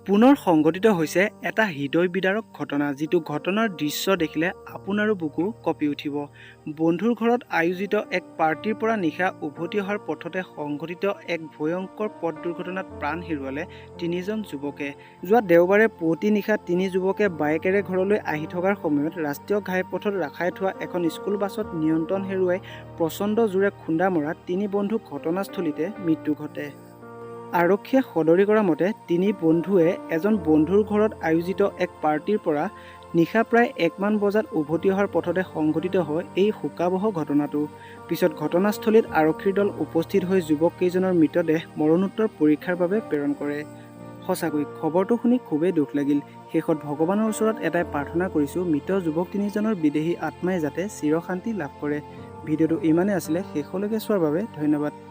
পুনৰ সংঘটিত হৈছে এটা হৃদয় বিদাৰক ঘটনা, যিটো ঘটনাৰ দৃশ্য দেখিলে আপোনাৰো বুকু কঁপি উঠিব। বন্ধুৰ ঘৰত আয়োজিত এক পাৰ্টীৰ পৰা নিশা উভতি অহাৰ পথতে সংঘটিত এক ভয়ংকৰ পথ দুৰ্ঘটনাত প্ৰাণ হেৰুৱালে তিনিজন যুৱকে। যোৱা দেওবাৰে পুৱতি নিশা তিনি যুৱকে বাইকেৰে ঘৰলৈ আহি থকাৰ সময়ত ৰাষ্ট্ৰীয় ঘাইপথত ৰখাই থোৱা এখন স্কুল বাছত নিয়ন্ত্ৰণ হেৰুৱাই প্ৰচণ্ড জোৰে খুন্দা মৰাত তিনি বন্ধু ঘটনাস্থলীতে মৃত্যু ঘটে। আৰক্ষীয়ে সদৰি কৰা মতে, তিনি বন্ধুৱে এজন বন্ধুৰ ঘৰত আয়োজিত এক পাৰ্টীৰ পৰা নিশা প্ৰায় 1মান বজাত উভতি অহাৰ পথতে সংঘটিত হয় এই শোকাৱহ ঘটনাটো। পিছত ঘটনাস্থলীত আৰক্ষীৰ দল উপস্থিত হৈ যুৱক কেইজনৰ মৃতদেহ মৰণোত্তৰ পৰীক্ষাৰ বাবে প্ৰেৰণ কৰে। সঁচাকৈ খবৰটো শুনি খুবেই দুখ লাগিল। শেষত ভগৱানৰ ওচৰত এটাই প্ৰাৰ্থনা কৰিছোঁ, মৃত যুৱক তিনিজনৰ বিদেহী আত্মাই যাতে চিৰশান্তি লাভ কৰে। ভিডিঅ'টো ইমানেই আছিলে, শেষলৈকে চোৱাৰ বাবে ধন্যবাদ।